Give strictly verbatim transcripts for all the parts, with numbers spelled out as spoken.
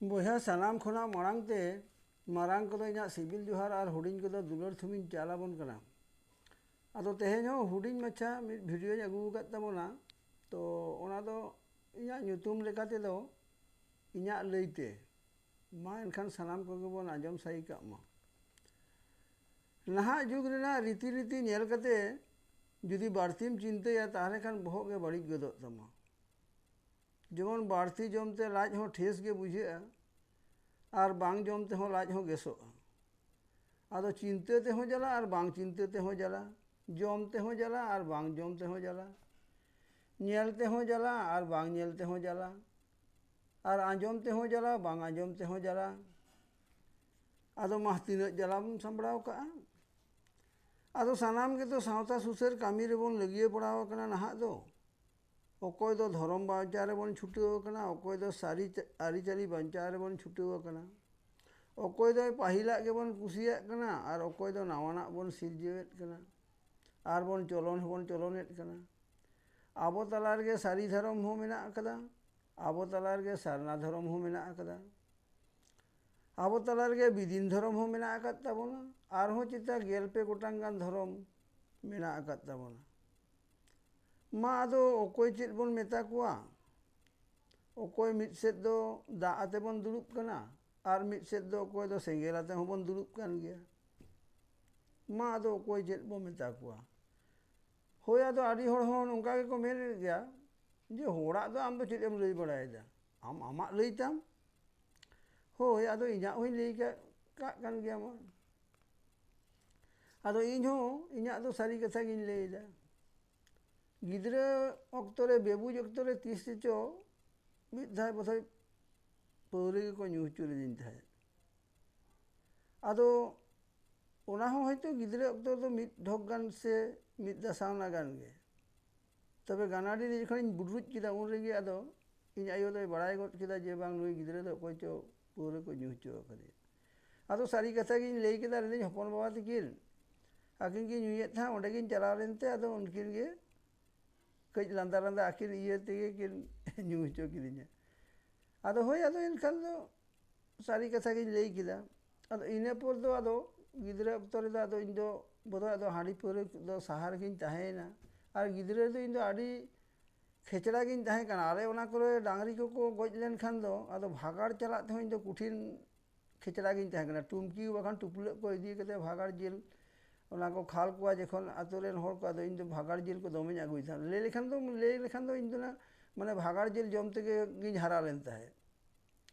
ᱵᱚᱭᱦᱟ, ᱥᱟᱱᱟᱢ ᱠᱷᱚᱱᱟᱜ ᱢᱟᱲᱟᱝ ᱛᱮ ᱢᱟᱨᱟᱝ ᱠᱚᱫᱚ ᱤᱧᱟᱹᱜ ᱥᱤᱵᱤᱞ ᱡᱚᱦᱟᱨ ᱟᱨ ᱦᱩᱰᱤᱧ ᱠᱚᱫᱚ ᱫᱩᱞᱟᱹᱲ ᱛᱷᱩᱢᱤᱧ ᱪᱟᱞ ᱟᱵᱚᱱ ᱠᱟᱱᱟ᱾ ᱟᱫᱚ ᱛᱮᱦᱮᱧ ᱦᱚᱸ ᱦᱩᱰᱤᱧ ᱢᱟᱪᱷᱟ ᱢᱤᱫ ᱵᱷᱤᱰᱤᱭᱳᱧ ᱟᱹᱜᱩ ᱟᱠᱟᱫ ᱛᱟᱵᱚᱱᱟ᱾ ᱛᱚ ᱚᱱᱟ ᱫᱚ ᱤᱧᱟᱹᱜ ᱧᱩᱛᱩᱢ ᱞᱮᱠᱟ ᱛᱮᱫᱚ ᱤᱧᱟᱹᱜ ᱞᱟᱹᱭᱛᱮ᱾ ᱢᱟ ᱮᱱᱠᱷᱟᱱ ᱥᱟᱱᱟᱢ ᱠᱚᱜᱮ ᱵᱚᱱ ᱟᱸᱡᱚᱢ ᱥᱟᱹᱭ ᱠᱟᱜ ᱢᱟ᱾ ᱱᱟᱦᱟᱜ ᱡᱩᱜᱽ ᱨᱮᱱᱟᱜ ᱨᱤᱛᱤ ᱨᱤᱛᱤ ᱧᱮᱞ ᱠᱟᱛᱮ ᱡᱩᱫᱤ ᱵᱟᱹᱲᱛᱤᱢ ᱪᱤᱱᱛᱟᱹᱭᱟ, ᱛᱟᱦᱚᱞᱮ ᱠᱷᱟᱱ ᱵᱚᱦᱚᱜ ᱜᱮ ᱵᱟᱹᱲᱤᱡ ᱜᱚᱫᱚᱜ ᱛᱟᱢᱟ᱾ ᱡᱮᱢᱚᱱ ᱵᱟᱹᱲᱛᱤ ᱡᱚᱢ ᱛᱮ ᱞᱟᱡ ᱦᱚᱸ ᱴᱷᱮᱥ ᱜᱮ ᱵᱩᱡᱷᱟᱹᱜᱼᱟ, ᱟᱨ ᱵᱟᱝ ᱡᱚᱢ ᱛᱮᱦᱚᱸ ᱞᱟᱡ ᱦᱚᱸ ᱜᱮᱥᱚᱜᱼᱟ᱾ ᱟᱫᱚ ᱪᱤᱱᱛᱟᱹ ᱛᱮᱦᱚᱸ ᱡᱟᱞᱟ ᱟᱨ ᱵᱟᱝ ᱪᱤᱱᱛᱟᱹ ᱛᱮᱦᱚᱸ ᱡᱟᱞᱟ, ᱡᱚᱢ ᱛᱮᱦᱚᱸ ᱡᱟᱞᱟ ᱟᱨ ᱵᱟᱝ ᱡᱚᱢ ᱛᱮᱦᱚᱸ ᱡᱟᱞᱟ, ᱧᱮᱞ ᱛᱮᱦᱚᱸ ᱡᱟᱞᱟ ᱟᱨ ᱵᱟᱝ ᱧᱮᱞ ᱛᱮᱦᱚᱸ ᱡᱟᱞᱟ, ᱟᱨ ᱟᱸᱡᱚᱢ ᱛᱮᱦᱚᱸ ᱡᱟᱞᱟ, ᱵᱟᱝ ᱟᱸᱡᱚᱢ ᱛᱮᱦᱚᱸ ᱡᱟᱞᱟ᱾ ᱟᱫᱚ ᱢᱟ, ᱛᱤᱱᱟᱹᱜ ᱡᱟᱞᱟ ᱵᱚᱱ ᱥᱟᱢᱵᱲᱟᱣ ᱠᱟᱜᱼᱟ᱾ ᱟᱫᱚ ᱥᱟᱱᱟᱢ ᱜᱮᱛᱚ ᱥᱟᱶᱛᱟ ᱥᱩᱥᱟᱹᱨ ᱠᱟᱹᱢᱤ ᱨᱮᱵᱚᱱ ᱞᱟᱹᱜᱤᱭᱟᱹ ᱯᱟᱲᱟᱣ ᱟᱠᱟᱱᱟ ᱱᱟᱦᱟᱜ ᱫᱚ᱾ ᱚᱠᱚᱭ ᱫᱚ ᱫᱷᱚᱨᱚᱢ ᱵᱟᱧᱪᱟᱣ ᱨᱮᱵᱚᱱ ᱪᱷᱩᱴᱟᱹᱣ ᱟᱠᱟᱱᱟ, ᱚᱠᱚᱭ ᱫᱚ ᱥᱟᱹᱨᱤ ᱪᱟ-, ᱟᱹᱨᱤᱪᱟᱹᱞᱤ ᱵᱟᱧᱪᱟᱣ ᱨᱮᱵᱚᱱ ᱪᱷᱩᱴᱟᱹᱣ ᱟᱠᱟᱱᱟ, ᱚᱠᱚᱭ ᱫᱚ ᱯᱟᱹᱦᱤᱞᱟᱜ ᱜᱮᱵᱚᱱ ᱠᱩᱥᱤᱭᱟᱜ ᱠᱟᱱᱟ, ᱟᱨ ᱚᱠᱚᱭ ᱫᱚ ᱱᱟᱣᱟᱱᱟᱜ ᱵᱚᱱ ᱥᱤᱨᱡᱟᱹᱣᱮᱫ ᱠᱟᱱᱟ, ᱟᱨ ᱵᱚᱱ ᱪᱚᱞᱚᱱ ᱦᱚᱸᱵᱚᱱ ᱪᱚᱞᱚᱱᱮᱫ ᱠᱟᱱᱟ᱾ ᱟᱵᱚ ᱛᱟᱞᱟ ᱨᱮᱜᱮ ᱥᱟᱹᱨᱤ ᱫᱷᱚᱨᱚᱢ ᱦᱚᱸ ᱢᱮᱱᱟᱜ ᱟᱠᱟᱫᱟ, ᱟᱵᱚ ᱛᱟᱞᱟ ᱨᱮᱜᱮ ᱥᱟᱨᱱᱟ ᱫᱷᱚᱨᱚᱢ ᱦᱚᱸ ᱢᱮᱱᱟᱜ ᱟᱠᱟᱫᱟ, ᱟᱵᱚ ᱛᱟᱞᱟ ᱨᱮᱜᱮ ᱵᱤᱫᱤᱱ ᱫᱷᱚᱨᱚᱢ ᱦᱚᱸ ᱢᱮᱱᱟᱜ ᱟᱠᱟᱫ ᱛᱟᱵᱚᱱᱟ, ᱟᱨᱦᱚᱸ ᱪᱮᱛᱟ ᱜᱮᱞ ᱯᱮ ᱜᱚᱴᱟᱝ ᱜᱟᱱ ᱫᱷᱚᱨᱚᱢ ᱢᱮᱱᱟᱜ ᱟᱠᱟᱫ ᱛᱟᱵᱚᱱᱟ᱾ ᱢᱟ ᱟᱫᱚ ᱚᱠᱚᱭ ᱪᱮᱫ ᱵᱚᱱ ᱢᱮᱛᱟ ᱠᱚᱣᱟ? ᱚᱠᱚᱭ ᱢᱤᱫ ᱥᱮᱫ ᱫᱚ ᱫᱟᱜ ᱟᱛᱮ ᱵᱚᱱ ᱫᱩᱲᱩᱵ ᱠᱟᱱᱟ, ᱟᱨ ᱢᱤᱫ ᱥᱮᱫ ᱫᱚ ᱚᱠᱚᱭ ᱫᱚ ᱥᱮᱸᱜᱮᱞ ᱟᱛᱮ ᱦᱚᱸᱵᱚᱱ ᱫᱩᱲᱩᱵ ᱠᱟᱱ ᱜᱮᱭᱟ᱾ ᱢᱟ ᱟᱫᱚ ᱚᱠᱚᱭ ᱪᱮᱫ ᱵᱚᱱ ᱢᱮᱛᱟ ᱠᱚᱣᱟ? ᱦᱳᱭ, ᱟᱫᱚ ᱟᱹᱰᱤ ᱦᱚᱲ ᱦᱚᱸ ᱱᱚᱝᱠᱟ ᱜᱮᱠᱚ ᱢᱮᱱᱮᱫ ᱜᱮᱭᱟ ᱡᱮ, "ᱦᱚᱲᱟᱜ ᱫᱚ ᱟᱢ ᱫᱚ ᱪᱮᱫ ᱮᱢ ᱞᱟᱹᱭ ᱵᱟᱲᱟᱭᱮᱫᱟ? ᱟᱢ ᱟᱢᱟᱜ ᱞᱟᱹᱭ ᱛᱟᱢ᱾" ᱦᱳᱭ, ᱟᱫᱚ ᱤᱧᱟᱹᱜ ᱦᱚᱸᱧ ᱞᱟᱹᱭ ᱠᱟᱜ, ᱠᱟᱜ ᱠᱟᱱ ᱜᱮᱭᱟ ᱢᱟ᱾ ᱟᱫᱚ ᱤᱧ ᱦᱚᱸ ᱤᱧᱟᱹᱜ ᱫᱚ ᱥᱟᱹᱨᱤ ᱠᱟᱛᱷᱟ ᱜᱤᱧ ᱞᱟᱹᱭᱮᱫᱟ᱾ ᱜᱤᱫᱽᱨᱟᱹ ᱚᱠᱛᱚ ᱨᱮ, ᱵᱮᱵᱩᱡ ᱚᱠᱛᱚ ᱨᱮ ᱛᱤᱥ ᱨᱮᱪᱚ ᱢᱤᱫ ᱫᱷᱟᱣ ᱵᱚᱫᱷᱚᱭ ᱯᱟᱹᱣᱨᱟᱹ ᱜᱮᱠᱚ ᱧᱩ ᱦᱚᱪᱚ ᱞᱤᱫᱤᱧ ᱛᱟᱦᱮᱸᱫ᱾ ᱟᱫᱚ ᱚᱱᱟ ᱦᱚᱸ ᱦᱚᱭᱛᱳ ᱜᱤᱫᱽᱨᱟᱹ ᱚᱠᱛᱚ ᱫᱚ ᱢᱤᱫ ᱰᱷᱚᱠ ᱜᱟᱱ ᱥᱮ ᱢᱤᱫ ᱫᱟᱥᱟᱣᱱᱟ ᱜᱟᱱ ᱜᱮ᱾ ᱛᱚᱵᱮ ᱜᱟᱱᱟᱰᱤ ᱨᱮ ᱡᱚᱠᱷᱚᱱᱤᱧ ᱵᱩᱰᱨᱩᱡ ᱠᱮᱫᱟ, ᱩᱱ ᱨᱮᱜᱮ ᱟᱫᱚ ᱤᱧ ᱟᱭᱳ ᱫᱚᱭ ᱵᱟᱲᱟᱭ ᱜᱚᱫ ᱠᱮᱫᱟ ᱡᱮ ᱵᱟᱝ, ᱱᱩᱭ ᱜᱤᱫᱽᱨᱟᱹ ᱫᱚ ᱚᱠᱚᱭ ᱪᱚ ᱯᱟᱹᱣᱨᱟᱹ ᱠᱚ ᱧᱩ ᱦᱚᱪᱚ ᱟᱠᱟᱫᱮᱭᱟ᱾ ᱟᱫᱚ ᱥᱟᱹᱨᱤ ᱠᱟᱛᱷᱟ ᱜᱤᱧ ᱞᱟᱹᱭ ᱠᱮᱫᱟ, ᱞᱟᱹᱭᱫᱟᱹᱧ, "ᱦᱚᱯᱚᱱ ᱵᱟᱵᱟ ᱛᱟᱹᱠᱤᱱ, ᱟᱹᱠᱤᱱ ᱠᱤᱱ ᱧᱩᱭᱮᱫ ᱛᱟᱦᱮᱸᱫ, ᱚᱸᱰᱮ ᱜᱤᱧ ᱪᱟᱞᱟᱣ ᱞᱮᱱᱛᱮ ᱟᱫᱚ ᱩᱱᱠᱤᱱ ᱜᱮ ᱠᱟᱹᱡ ᱞᱟᱸᱫᱟ ᱞᱟᱸᱫᱟ ᱟᱹᱠᱤᱱ ᱤᱭᱟᱹ ᱛᱮᱜᱮ ᱠᱤᱱ ᱧᱩ ᱦᱚᱪᱚ ᱠᱤᱫᱤᱧᱟ᱾" ᱟᱫᱚ ᱦᱳᱭ, ᱟᱫᱚ ᱮᱱᱠᱷᱟᱱ ᱫᱚ ᱥᱟᱹᱨᱤ ᱠᱟᱛᱷᱟ ᱜᱤᱧ ᱞᱟᱹᱭ ᱠᱮᱫᱟ᱾ ᱟᱫᱚ ᱤᱱᱟᱹ ᱯᱚᱨ ᱫᱚ ᱟᱫᱚ ᱜᱤᱫᱽᱨᱟᱹ ᱚᱠᱛᱚ ᱨᱮᱫᱚ ᱟᱫᱚ ᱤᱧ ᱫᱚ ᱵᱚᱫᱚ ᱟᱫᱚ ᱦᱟᱺᱰᱤ ᱯᱟᱹᱣᱨᱟᱹ ᱫᱚ ᱥᱟᱦᱟ ᱨᱮᱜᱤᱧ ᱛᱟᱦᱮᱸᱭᱮᱱᱟ᱾ ᱟᱨ ᱜᱤᱫᱽᱨᱟᱹ ᱨᱮᱫᱚ ᱤᱧ ᱫᱚ ᱟᱹᱰᱤ ᱠᱷᱮᱪᱲᱟ ᱜᱤᱧ ᱛᱟᱦᱮᱸ ᱠᱟᱱᱟ᱾ ᱟᱞᱮ ᱚᱱᱟ ᱠᱚᱨᱮ ᱰᱟᱝᱨᱤ ᱠᱚᱠᱚ ᱜᱚᱡ ᱞᱮᱱᱠᱷᱟᱱ ᱫᱚ ᱟᱫᱚ ᱵᱷᱟᱜᱟᱲ ᱪᱟᱞᱟᱜ ᱛᱮᱦᱚᱸ ᱤᱧ ᱫᱚ ᱠᱚᱴᱷᱤᱱ ᱠᱷᱮᱪᱲᱟ ᱜᱤᱧ ᱛᱟᱦᱮᱸ ᱠᱟᱱᱟ᱾ ᱴᱩᱢᱠᱤ ᱵᱟᱠᱷᱟᱱ ᱴᱩᱯᱞᱟᱹᱜ ᱠᱚ ᱤᱫᱤ ᱠᱟᱛᱮ ᱵᱷᱟᱜᱟᱲ ᱡᱤᱞ ᱚᱱᱟ ᱠᱚ ᱠᱷᱟᱞ ᱠᱚᱣᱟ ᱡᱚᱠᱷᱚᱱ ᱟᱛᱳ ᱨᱮᱱ ᱦᱚᱲ ᱠᱚ, ᱟᱫᱚ ᱤᱧ ᱫᱚ ᱵᱷᱟᱜᱟᱲ ᱡᱤᱞ ᱠᱚ ᱫᱚᱢᱮᱧ ᱟᱹᱜᱩᱭ ᱛᱟᱦᱮᱸᱫ᱾ ᱞᱟᱹᱭ ᱞᱮᱠᱷᱟᱱ ᱫᱚ, ᱞᱟᱹᱭ ᱞᱮᱠᱷᱟᱱ ᱫᱚ ᱤᱧ ᱫᱚ ᱱᱟ, ᱢᱟᱱᱮ ᱵᱷᱟᱜᱟᱲ ᱡᱤᱞ ᱡᱚᱢ ᱛᱮᱜᱮ ᱜᱤᱧ ᱦᱟᱨᱟ ᱞᱮᱱ ᱛᱟᱦᱮᱸᱫ᱾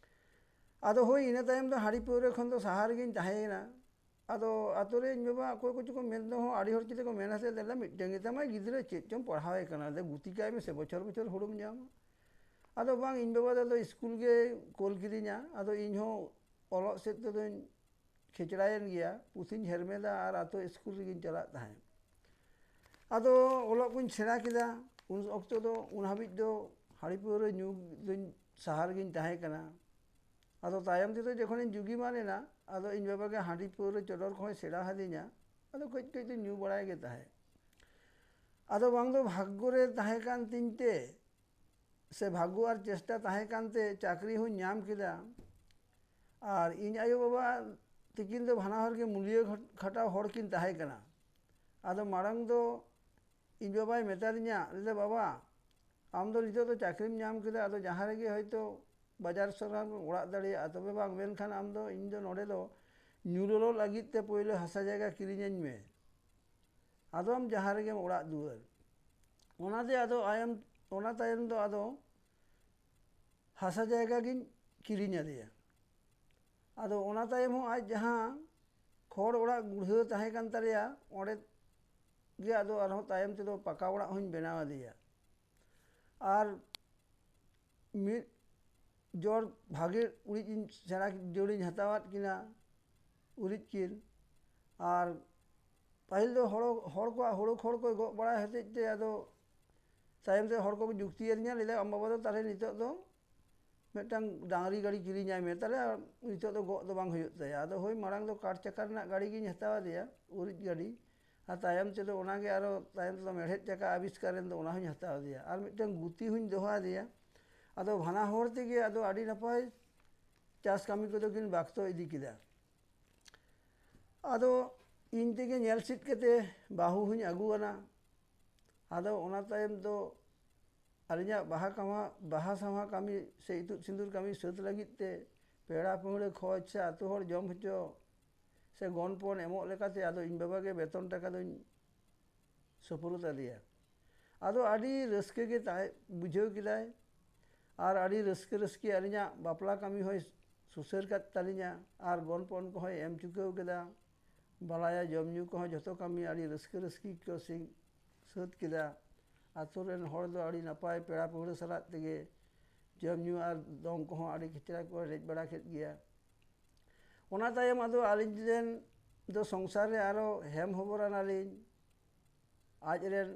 ᱟᱫᱚ ᱦᱳᱭ, ᱤᱱᱟᱹ ᱛᱟᱭᱚᱢ ᱫᱚ ᱦᱟᱺᱰᱤ ᱯᱟᱹᱣᱨᱟᱹ ᱠᱷᱚᱱ ᱫᱚ ᱥᱟᱦᱟ ᱨᱮᱜᱤᱧ ᱛᱟᱦᱮᱸᱭᱮᱱᱟ᱾ ᱟᱫᱚ ᱟᱛᱳ ᱨᱮ ᱤᱧ ᱵᱟᱵᱟ ᱚᱠᱚᱭ ᱠᱚᱪᱚ ᱠᱚ ᱢᱮᱱ ᱨᱮᱦᱚᱸ, ᱟᱹᱰᱤ ᱦᱚᱲ ᱪᱮᱫ ᱠᱚ ᱢᱮᱱᱟ ᱥᱮ, "ᱫᱮᱞᱟ ᱢᱤᱫᱴᱟᱝ ᱜᱮᱛᱟᱢᱟᱭ ᱜᱤᱫᱽᱨᱟᱹ, ᱪᱮᱫ ᱪᱚᱢ ᱯᱟᱲᱦᱟᱣᱮ ᱠᱟᱱᱟ, ᱫᱮ ᱜᱩᱛᱤ ᱠᱟᱭ ᱢᱮᱥᱮ, ᱵᱚᱪᱷᱚᱨ ᱵᱚᱪᱷᱚᱨ ᱦᱩᱲᱩᱢ ᱧᱟᱢᱟ᱾" ᱟᱫᱚ ᱵᱟᱝ, ᱤᱧ ᱵᱟᱵᱟ ᱫᱚ ᱟᱫᱚ ᱥᱠᱩᱞ ᱜᱮ ᱠᱳᱞ ᱠᱤᱫᱤᱧᱟ᱾ ᱟᱫᱚ ᱤᱧ ᱦᱚᱸ ᱚᱞᱚᱜ ᱥᱮᱫ ᱛᱮᱫᱚᱧ ᱠᱷᱮᱪᱲᱟᱭᱮᱱ ᱜᱮᱭᱟ, ᱯᱩᱛᱷᱤᱧ ᱦᱮᱨᱢᱮᱫᱟ ᱟᱨ ᱟᱛᱳ ᱥᱠᱩᱞ ᱨᱮᱜᱤᱧ ᱪᱟᱞᱟᱜ ᱛᱟᱦᱮᱸᱫ᱾ ᱟᱫᱚ ᱚᱞᱚᱜ ᱠᱚᱧ ᱥᱮᱬᱟ ᱠᱮᱫᱟ᱾ ᱩᱱ ᱚᱠᱛᱚ ᱫᱚ, ᱩᱱ ᱦᱟᱹᱵᱤᱡ ᱫᱚ ᱦᱟᱺᱰᱤ ᱯᱟᱹᱣᱨᱟᱹ ᱧᱩ ᱫᱚᱧ ᱥᱟᱦᱟ ᱨᱮᱜᱤᱧ ᱛᱟᱦᱮᱸ ᱠᱟᱱᱟ᱾ ᱟᱫᱚ ᱛᱟᱭᱚᱢ ᱛᱮᱫᱚ ᱡᱚᱠᱷᱚᱱᱤᱧ ᱡᱩᱜᱤᱢᱟᱱ ᱮᱱᱟ, ᱟᱫᱚ ᱤᱧ ᱵᱟᱵᱟ ᱜᱮ ᱦᱟᱺᱰᱤ ᱯᱟᱹᱣᱨᱟᱹ ᱪᱚᱰᱚᱨ ᱠᱚᱦᱚᱸᱭ ᱥᱮᱬᱟ ᱟᱹᱫᱤᱧᱟ᱾ ᱟᱫᱚ ᱠᱟᱹᱡ ᱠᱟᱹᱡ ᱫᱚᱧ ᱧᱩ ᱵᱟᱲᱟᱭ ᱜᱮ ᱛᱟᱦᱮᱸᱫ᱾ ᱟᱫᱚ ᱵᱟᱝ ᱫᱚ ᱵᱷᱟᱜᱽᱜᱚ ᱨᱮ ᱛᱟᱦᱮᱸ ᱠᱟᱱ ᱛᱤᱧ ᱛᱮ, ᱥᱮ ᱵᱷᱟᱜᱽᱜᱚ ᱟᱨ ᱪᱮᱥᱴᱟ ᱛᱟᱦᱮᱸ ᱠᱟᱱᱛᱮ ᱪᱟᱹᱠᱨᱤ ᱦᱚᱸᱧ ᱧᱟᱢ ᱠᱮᱫᱟ᱾ ᱟᱨ ᱤᱧ ᱟᱭᱳ ᱵᱟᱵᱟ ᱛᱤᱠᱤᱱ ᱫᱚ ᱵᱟᱱᱟ ᱦᱚᱲ ᱜᱮ ᱢᱩᱞᱤᱭᱟᱹ ᱠᱷᱟᱴᱟᱣ ᱦᱚᱲ ᱠᱤᱱ ᱛᱟᱦᱮᱸ ᱠᱟᱱᱟ᱾ ᱟᱫᱚ ᱢᱟᱲᱟᱝ ᱫᱚ ᱤᱧ ᱵᱟᱵᱟᱭ ᱢᱮᱛᱟᱫᱤᱧᱟ, ᱞᱟᱹᱭᱫᱟ, "ᱵᱟᱵᱟ, ᱟᱢ ᱫᱚ ᱱᱤᱛᱚᱜ ᱫᱚ ᱪᱟᱹᱠᱨᱤᱢ ᱧᱟᱢ ᱠᱮᱫᱟ, ᱟᱫᱚ ᱡᱟᱦᱟᱸ ᱨᱮᱜᱮ ᱦᱚᱭᱛᱳ ᱵᱟᱡᱟᱨ ᱥᱚᱦᱚᱨ ᱨᱮᱢ ᱚᱲᱟᱜ ᱫᱟᱲᱮᱭᱟᱜᱼᱟ, ᱛᱚᱵᱮ ᱵᱟᱝ, ᱢᱮᱱᱠᱷᱟᱱ ᱟᱢ ᱫᱚ, ᱤᱧ ᱫᱚ ᱱᱚᱰᱮ ᱫᱚ ᱧᱩ ᱞᱚᱞᱚ ᱞᱟᱹᱜᱤᱫ ᱛᱮ ᱯᱳᱭᱞᱳ ᱦᱟᱥᱟ ᱡᱟᱭᱜᱟ ᱠᱤᱨᱤᱧᱟᱹᱧ ᱢᱮ, ᱟᱫᱚ ᱟᱢ ᱡᱟᱦᱟᱸ ᱨᱮᱜᱮᱢ ᱚᱲᱟᱜ ᱫᱩᱣᱟᱹᱨ᱾" ᱚᱱᱟᱛᱮ ᱟᱫᱚ ᱟᱭᱟᱢ, ᱚᱱᱟ ᱛᱟᱭᱚᱢ ᱫᱚ ᱟᱫᱚ ᱦᱟᱥᱟ ᱡᱟᱭᱜᱟ ᱜᱤᱧ ᱠᱤᱨᱤᱧ ᱟᱫᱮᱭᱟ᱾ ᱟᱫᱚ ᱚᱱᱟ ᱛᱟᱭᱚᱢ ᱦᱚᱸ ᱟᱡ ᱡᱟᱦᱟᱸ ᱠᱷᱚᱲ ᱚᱲᱟᱜ ᱜᱩᱲᱦᱟᱹ ᱛᱟᱦᱮᱸ ᱠᱟᱱ ᱛᱟᱞᱮᱭᱟ, ᱚᱸᱰᱮ ᱜᱮ ᱟᱫᱚ ᱟᱨᱦᱚᱸ ᱛᱟᱭᱚᱢ ᱛᱮᱫᱚ ᱯᱟᱠᱟ ᱚᱲᱟᱜ ᱦᱚᱸᱧ ᱵᱮᱱᱟᱣ ᱟᱫᱮᱭᱟ᱾ ᱟᱨ ᱢᱤᱫ ᱡᱚᱲ ᱵᱷᱟᱜᱮ ᱩᱨᱤᱡ ᱤᱧ, ᱥᱮᱬᱟ ᱡᱳᱲᱤᱧ ᱦᱟᱛᱟᱣᱟᱫ ᱠᱤᱱᱟ, ᱩᱨᱤᱡ ᱠᱤᱱ᱾ ᱟᱨ ᱯᱟᱹᱦᱤᱞ ᱫᱚ ᱦᱚᱲ, ᱦᱚᱲ ᱠᱚᱣᱟᱜ ᱦᱳᱲᱳ ᱠᱷᱚᱲ ᱠᱚ ᱜᱚᱜ ᱵᱟᱲᱟᱭ ᱦᱚᱛᱮᱡ ᱛᱮ ᱟᱫᱚ ᱛᱟᱭᱚᱢ ᱛᱮ ᱦᱚᱲ ᱠᱚ ᱡᱩᱠᱛᱤᱭᱟᱫᱤᱧᱟ, ᱞᱟᱹᱭᱫᱟ, "ᱟᱢ ᱵᱟᱵᱟ ᱫᱚ ᱛᱟᱦᱞᱮ ᱱᱤᱛᱚᱜ ᱫᱚ ᱢᱤᱫᱴᱟᱝ ᱰᱟᱝᱨᱤ ᱜᱟᱹᱰᱤ ᱠᱤᱨᱤᱧᱟᱭ ᱢᱮ, ᱛᱟᱦᱞᱮ ᱟᱨ ᱱᱤᱛᱚᱜ ᱫᱚ ᱜᱚᱜ ᱫᱚ ᱵᱟᱝ ᱦᱩᱭᱩᱜ ᱛᱟᱭᱟ᱾" ᱟᱫᱚ ᱦᱳᱭ, ᱢᱟᱲᱟᱝ ᱫᱚ ᱠᱟᱴ ᱪᱟᱠᱟ ᱨᱮᱱᱟᱜ ᱜᱟᱹᱰᱤ ᱜᱤᱧ ᱦᱟᱛᱟᱣ ᱟᱫᱮᱭᱟ, ᱩᱨᱤᱡ ᱜᱟᱹᱰᱤ, ᱟᱨ ᱛᱟᱭᱚᱢ ᱛᱮᱫᱚ ᱚᱱᱟᱜᱮ ᱟᱨᱚ ᱛᱟᱭᱚᱢ ᱛᱮᱫᱚ ᱢᱮᱲᱦᱮᱫ ᱪᱟᱠᱟ ᱟᱵᱤᱥᱠᱟᱨ ᱮᱱ ᱫᱚ, ᱚᱱᱟ ᱦᱚᱸᱧ ᱦᱟᱛᱟᱣ ᱟᱫᱮᱭᱟ᱾ ᱟᱨ ᱢᱤᱫᱴᱟᱝ ᱜᱩᱛᱤ ᱦᱚᱸᱧ ᱫᱚᱦᱚ ᱟᱫᱮᱭᱟ᱾ ᱟᱫᱚ ᱵᱟᱱᱟ ᱦᱚᱲ ᱛᱮᱜᱮ ᱟᱫᱚ ᱟᱹᱰᱤ ᱱᱟᱯᱟᱭ ᱪᱟᱥ ᱠᱟᱹᱢᱤ ᱠᱚᱫᱚ ᱠᱤᱱ ᱵᱟᱠᱛᱚ ᱤᱫᱤ ᱠᱮᱫᱟ᱾ ᱟᱫᱚ ᱤᱧ ᱛᱮᱜᱮ ᱧᱮᱞ ᱪᱮᱫ ᱠᱟᱛᱮ ᱵᱟᱹᱦᱩ ᱦᱚᱸᱧ ᱟᱹᱜᱩ ᱟᱱᱟ᱾ ᱟᱫᱚ ᱚᱱᱟ ᱛᱟᱭᱚᱢ ᱫᱚ ᱟᱹᱞᱤᱧᱟᱜ ᱵᱟᱦᱟ ᱠᱟᱢᱟ, ᱵᱟᱦᱟ ᱥᱟᱶᱦᱟ ᱠᱟᱹᱢᱤ ᱥᱮ ᱤᱛᱩᱫ ᱥᱤᱸᱫᱩᱨ ᱠᱟᱹᱢᱤ ᱥᱟᱹᱛ ᱞᱟᱹᱜᱤᱫ ᱛᱮ ᱯᱮᱲᱟ ᱯᱟᱹᱦᱲᱟᱹ ᱠᱷᱚᱡᱽ ᱥᱮ ᱟᱹᱛᱩ ᱦᱚᱲ ᱡᱚᱢ ᱦᱚᱪᱚ ᱥᱮ ᱜᱚᱱᱯᱚᱱ ᱮᱢᱚᱜ ᱞᱮᱠᱟᱛᱮ ᱟᱫᱚ ᱤᱧ ᱵᱟᱵᱟ ᱜᱮ ᱵᱮᱛᱚᱱ ᱴᱟᱠᱟ ᱫᱚᱧ ᱥᱩᱯᱨᱩᱫ ᱟᱫᱮᱭᱟ᱾ ᱟᱫᱚ ᱟᱹᱰᱤ ᱨᱟᱹᱥᱠᱟᱹ ᱜᱮ ᱛᱟᱦᱮᱸ ᱵᱩᱡᱷᱟᱹᱣ ᱠᱮᱫᱟᱭ᱾ ᱟᱨ ᱟᱹᱰᱤ ᱨᱟᱹᱥᱠᱟᱹ ᱨᱟᱹᱥᱠᱤ ᱟᱹᱞᱤᱧᱟᱜ ᱵᱟᱯᱞᱟ ᱠᱟᱹᱢᱤ ᱦᱚᱸᱭ ᱥᱩᱥᱟᱹᱨ ᱠᱟᱫ ᱛᱟᱹᱞᱤᱧᱟ᱾ ᱟᱨ ᱜᱚᱱᱯᱚᱱ ᱠᱚᱦᱚᱸᱭ ᱮᱢ ᱪᱩᱠᱟᱹᱣ ᱠᱮᱫᱟ᱾ ᱵᱟᱞᱟᱭᱟ ᱡᱚᱢ ᱧᱩ ᱠᱚᱦᱚᱸ ᱡᱷᱚᱛᱚ ᱠᱟᱹᱢᱤ ᱟᱹᱰᱤ ᱨᱟᱹᱥᱠᱟᱹ ᱨᱟᱹᱥᱠᱤ ᱠᱚ ᱥᱤ-, ᱥᱟᱹᱛ ᱠᱮᱫᱟ᱾ ᱟᱛᱳ ᱨᱮᱱ ᱦᱚᱲ ᱫᱚ ᱟᱹᱰᱤ ᱱᱟᱯᱟᱭ ᱯᱮᱲᱟ ᱯᱟᱹᱦᱲᱟᱹ ᱥᱟᱞᱟᱜ ᱛᱮᱜᱮ ᱡᱚᱢ ᱧᱩ ᱟᱨ ᱫᱚᱝ ᱠᱚᱦᱚᱸ ᱟᱹᱰᱤ ᱠᱷᱮᱪᱲᱟ ᱠᱚ ᱮᱱᱮᱡ ᱵᱟᱲᱟ ᱠᱮᱫ ᱜᱮᱭᱟ᱾ ᱚᱱᱟ ᱛᱟᱭᱚᱢ ᱟᱫᱚ ᱟᱹᱞᱤᱧ ᱨᱮᱱ ᱫᱚ ᱥᱚᱝᱥᱟᱨ ᱨᱮ ᱟᱨᱚ ᱦᱮᱢ ᱦᱚᱵᱚᱨ ᱟᱱᱟᱞᱤᱧ᱾ ᱟᱡ ᱨᱮᱱ,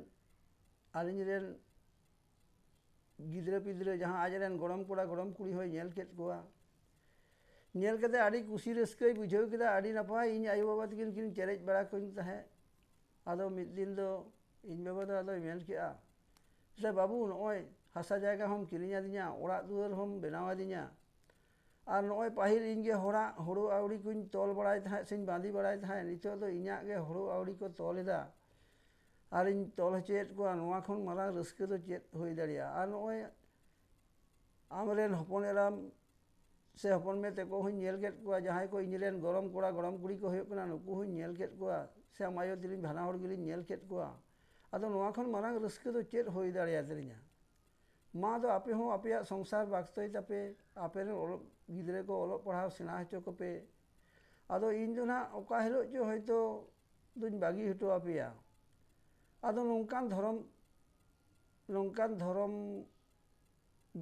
ᱟᱹᱞᱤᱧ ᱨᱮᱱ ᱜᱤᱫᱽᱨᱟᱹ ᱯᱤᱫᱽᱨᱟᱹ, ᱡᱟᱦᱟᱸ ᱟᱡ ᱨᱮᱱ ᱜᱚᱲᱚᱢ ᱠᱚᱲᱟ ᱜᱚᱲᱚᱢ ᱠᱩᱲᱤ ᱦᱚᱸᱭ ᱧᱮᱞ ᱠᱮᱫ ᱠᱚᱣᱟ᱾ ᱧᱮᱞ ᱠᱟᱛᱮ ᱟᱹᱰᱤ ᱠᱩᱥᱤ ᱨᱟᱹᱥᱠᱟᱹᱭ ᱵᱩᱡᱷᱟᱹᱣ ᱠᱮᱫᱟ, ᱟᱹᱰᱤ ᱱᱟᱯᱟᱭ, ᱤᱧ ᱟᱭᱳ ᱵᱟᱵᱟ ᱛᱟᱹᱠᱤᱱ ᱠᱤᱱ ᱪᱮᱨᱮᱡ ᱵᱟᱲᱟ ᱠᱟᱹᱧ ᱛᱟᱦᱮᱸᱫ᱾ ᱟᱫᱚ ᱢᱤᱫ ᱫᱤᱱ ᱫᱚ ᱤᱧ ᱵᱟᱵᱟ ᱫᱚ ᱟᱫᱚᱭ ᱢᱮᱱ ᱠᱮᱫᱼᱟ, "ᱥᱮ ᱵᱟᱹᱵᱩ, ᱱᱚᱜᱼᱚᱭ ᱦᱟᱥᱟ ᱡᱟᱭᱜᱟ ᱦᱚᱸᱢ ᱠᱤᱨᱤᱧ ᱟᱹᱫᱤᱧᱟ, ᱚᱲᱟᱜ ᱫᱩᱣᱟᱹᱨ ᱦᱚᱸᱢ ᱵᱮᱱᱟᱣ ᱟᱹᱫᱤᱧᱟ, ᱟᱨ ᱱᱚᱜᱼᱚᱭ ᱯᱟᱹᱦᱤᱞ ᱤᱧ ᱜᱮ ᱦᱚᱲᱟᱜ ᱦᱩᱲᱩ ᱟᱹᱣᱲᱤ ᱠᱚᱧ ᱛᱚᱞ ᱵᱟᱲᱟᱭ ᱛᱟᱦᱮᱸᱫ ᱥᱮᱧ ᱵᱟᱸᱫᱤ ᱵᱟᱲᱟᱭ ᱛᱟᱦᱮᱸᱫ, ᱱᱤᱛᱚᱜ ᱫᱚ ᱤᱧᱟᱹᱜ ᱜᱮ ᱦᱩᱲᱩ ᱟᱹᱣᱲᱤ ᱠᱚ ᱛᱚᱞ ᱮᱫᱟ ᱟᱨᱤᱧ ᱛᱚᱞ ᱦᱚᱪᱚᱭᱮᱫ ᱠᱚᱣᱟ, ᱱᱚᱣᱟ ᱠᱷᱚᱱ ᱢᱟᱨᱟᱝ ᱨᱟᱹᱥᱠᱟᱹ ᱫᱚ ᱪᱮᱫ ᱦᱩᱭ ᱫᱟᱲᱮᱭᱟᱜᱼᱟ?" ᱟᱨ ᱱᱚᱜᱼᱚᱭ ᱟᱢᱨᱮᱱ ᱦᱚᱯᱚᱱ ᱮᱨᱟᱢ ᱥᱮ ᱦᱚᱯᱚᱱ ᱢᱮ ᱛᱟᱠᱚ ᱦᱚᱸᱧ ᱧᱮᱞ ᱠᱮᱫ ᱠᱚᱣᱟ, ᱡᱟᱦᱟᱸᱭ ᱠᱚ ᱤᱧᱨᱮᱱ ᱜᱚᱲᱚᱢ ᱠᱚᱲᱟ ᱜᱚᱲᱚᱢ ᱠᱩᱲᱤ ᱠᱚ ᱦᱩᱭᱩᱜ ᱠᱟᱱᱟ, ᱱᱩᱠᱩ ᱦᱚᱸᱧ ᱧᱮᱞ ᱠᱮᱫ ᱠᱚᱣᱟ, ᱥᱮ ᱟᱢ ᱟᱭᱳ ᱛᱤᱞᱤᱧ ᱵᱟᱱᱟ ᱦᱚᱲ ᱜᱮᱞᱤᱧ ᱧᱮᱞ ᱠᱮᱫ ᱠᱚᱣᱟ᱾ ᱟᱫᱚ ᱱᱚᱣᱟ ᱠᱷᱚᱱ ᱢᱟᱨᱟᱝ ᱨᱟᱹᱥᱠᱟᱹ ᱫᱚ ᱪᱮᱫ ᱦᱩᱭ ᱫᱟᱲᱮᱭᱟᱛᱟᱞᱤᱧᱟ? ᱢᱟ ᱫᱚ ᱟᱯᱮ ᱦᱚᱸ ᱟᱯᱮᱭᱟᱜ ᱥᱚᱝᱥᱟᱨ ᱵᱟᱠᱛᱚᱭ ᱛᱟᱯᱮ, ᱟᱯᱮᱨᱮᱱ ᱚᱞᱚᱜ ᱜᱤᱫᱽᱨᱟᱹ ᱠᱚ ᱚᱞᱚᱜ ᱯᱟᱲᱦᱟᱣ ᱥᱮᱬᱟ ᱦᱚᱪᱚ ᱠᱚᱯᱮ᱾ ᱟᱫᱚ ᱤᱧ ᱫᱚ ᱱᱟᱦᱟᱜ ᱚᱠᱟ ᱦᱤᱞᱳᱜ ᱪᱚ ᱦᱚᱭᱛᱳ ᱫᱩᱧ ᱵᱟᱹᱜᱤ ᱦᱚᱴᱚ ᱟᱯᱮᱭᱟ᱾ ᱟᱫᱚ ᱱᱚᱝᱠᱟᱱ ᱫᱷᱚᱨᱚᱢ, ᱱᱚᱝᱠᱟᱱ ᱫᱷᱚᱨᱚᱢ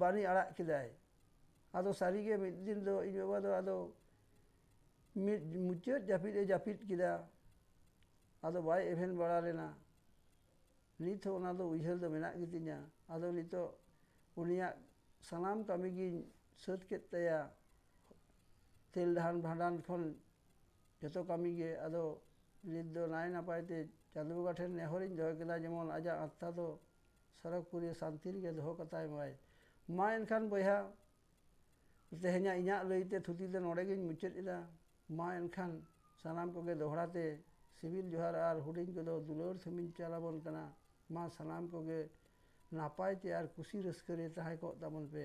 ᱵᱟᱹᱱᱤ ᱟᱲᱟᱜ ᱠᱮᱫᱟᱭ᱾ ᱟᱫᱚ ᱥᱟᱹᱨᱤᱜᱮ ᱢᱤᱫ ᱫᱤᱱ ᱫᱚ ᱤᱧ ᱵᱟᱵᱟ ᱫᱚ ᱟᱫᱚ ᱢᱤᱫ ᱢᱩᱪᱟᱹᱫ ᱡᱟᱹᱯᱤᱫ ᱮ ᱡᱟᱹᱯᱤᱫ ᱠᱮᱫᱟ᱾ ᱟᱫᱚ ᱵᱟᱭ ᱮᱵᱷᱮᱱ ᱵᱟᱲᱟ ᱞᱮᱱᱟ᱾ ᱱᱤᱛ ᱦᱚᱸ ᱚᱱᱟ ᱫᱚ ᱩᱭᱦᱟᱹᱨ ᱫᱚ ᱢᱮᱱᱟᱜ ᱜᱮᱛᱤᱧᱟ᱾ ᱟᱫᱚ ᱱᱤᱛᱚᱜ ᱩᱱᱤᱭᱟᱜ ᱥᱟᱱᱟᱢ ᱠᱟᱹᱢᱤ ᱜᱤᱧ ᱥᱟᱹᱛ ᱠᱮᱫ ᱛᱟᱭᱟ᱾ ᱛᱮᱞ ᱰᱟᱦᱟᱱ ᱵᱷᱟᱸᱰᱟᱱ ᱠᱷᱚᱱ ᱡᱚᱛᱚ ᱠᱟᱹᱢᱤ ᱜᱮ᱾ ᱟᱫᱚ ᱱᱤᱛ ᱫᱚ ᱱᱟᱭ ᱱᱟᱯᱟᱭ ᱛᱮ ᱪᱟᱸᱫᱚ ᱵᱚᱸᱜᱟ ᱴᱷᱮᱱ ᱱᱮᱦᱚᱨᱤᱧ ᱫᱚᱦᱚ ᱠᱮᱫᱟ, ᱡᱮᱢᱚᱱ ᱟᱡᱟᱜ ᱟᱛᱢᱟ ᱫᱚ ᱥᱚᱨᱚᱜᱽᱯᱩᱨᱤ ᱥᱟᱱᱛᱤ ᱨᱮᱜᱮ ᱫᱚᱦᱚ ᱠᱟᱛᱟᱭ ᱢᱟᱭ᱾ ᱢᱟ ᱮᱱᱠᱷᱟᱱ ᱵᱚᱭᱦᱟ, ᱛᱮᱦᱮᱧᱟᱜ ᱤᱧᱟᱹᱜ ᱞᱟᱹᱭᱛᱮ ᱛᱷᱩᱛᱤ ᱫᱚ ᱱᱚᱰᱮ ᱜᱤᱧ ᱢᱩᱪᱟᱹᱫ ᱮᱫᱟ᱾ ᱢᱟ ᱮᱱᱠᱷᱟᱱ ᱥᱟᱱᱟᱢ ᱠᱚᱜᱮ ᱫᱚᱦᱲᱟ ᱛᱮ ᱥᱤᱵᱤᱞ ᱡᱚᱦᱟᱨ ᱟᱨ ᱦᱩᱰᱤᱧ ᱠᱚᱫᱚ ᱫᱩᱞᱟᱹᱲ ᱛᱷᱩᱢᱤᱧ ᱪᱟᱞ ᱟᱵᱚᱱ ᱠᱟᱱᱟ᱾ ᱢᱟ ᱥᱟᱱᱟᱢ ᱠᱚᱜᱮ ᱱᱟᱯᱟᱭ ᱛᱮ ᱟᱨ ᱠᱩᱥᱤ ᱨᱟᱹᱥᱠᱟᱹ ᱨᱮ ᱛᱟᱦᱮᱸ ᱠᱚᱜ ᱛᱟᱵᱚᱱ ᱯᱮ᱾